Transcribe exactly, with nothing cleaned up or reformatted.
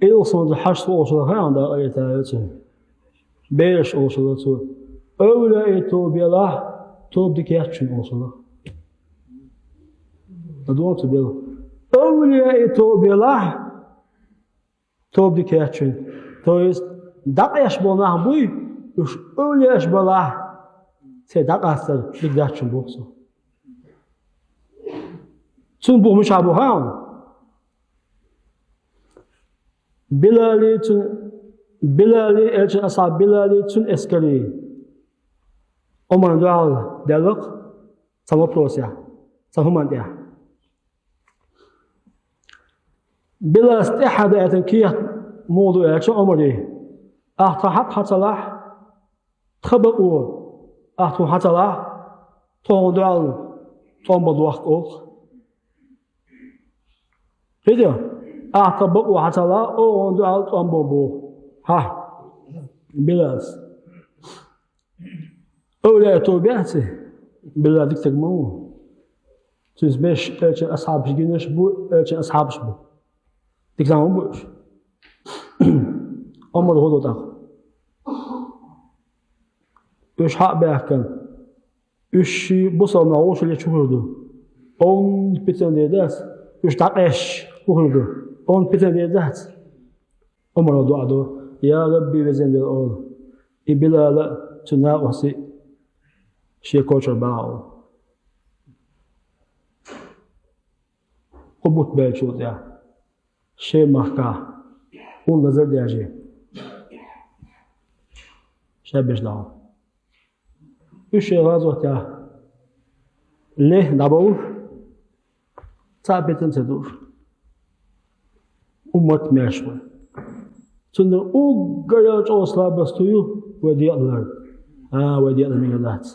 Илсонза Хьажас олуш хилла хаа, дакъа а тайоцу. Бераш олуш хилла цо. Эвлаяъ тоба елахь, тоба дика яц цуьнан олуш хилла. Ма дуьйна цо бел. Эвлаяъ тоба елахь, тоба дика яц цуьнан. То есть, дакъаеш болу нах буй, уьш эвлаяъ белахь, церан дакъастар дика дац цуьнан боху цо. Цуьнан боху мичахь бу хаьий? Билали цуьнан, Билали, Элчан асхьаб Билали цуьнан эскаре Ӏумарна дуьхьал даьлла-кх цхьа вопросехь, цхьа хӀуманна тӀехь. Билас тӀаьхьа даийтина кехат муха ду аьлча Ӏумаре: «Ахь тхан хьакъ хьа ца лахь, тхан бакъо ахь тхуна хьа ца лахь, тхо хьуна дуьхьал тӀом бан дохку оха». Хида, ахь тхан бакъо хьа ца лахь, оха хьуна дуьхьал тӀом бан боху. Хьа, Билас. Эвлаяъ тоба яц и? Билал дика стаг ма ву. Цуьнца берш Элчан асхьабаш гинарш бу, Элчан асхьабаш бу. Дика зама бу уьш. Ӏумар хӀун до тӀаккха? Уьш хьа а баьхкина, уьш ши бусалба нах вовшахлетта хӀун хир ду? Онда питана дер дац? Уьш дӀакъаьсташ хӀун хир ду? Онда питана дер дац? Ӏумара дуӀа до: «Я Рабби, везан Дела», олу. И Билала а, цуьнан накъостий а шен кочара баха олу. Кхо бутт баьллачул тӀаьхьа шен махкахь хӀун лазар а даьржий, ша берш дӀа. Уьш шайн гӀазотехь ле дӀабовлуш, цхьа а питана ца дууш, уммат маьрша вай. Цундела уггар а чӀогӀа слабость ю вай декъалар. А, вай декъалар мегар дац.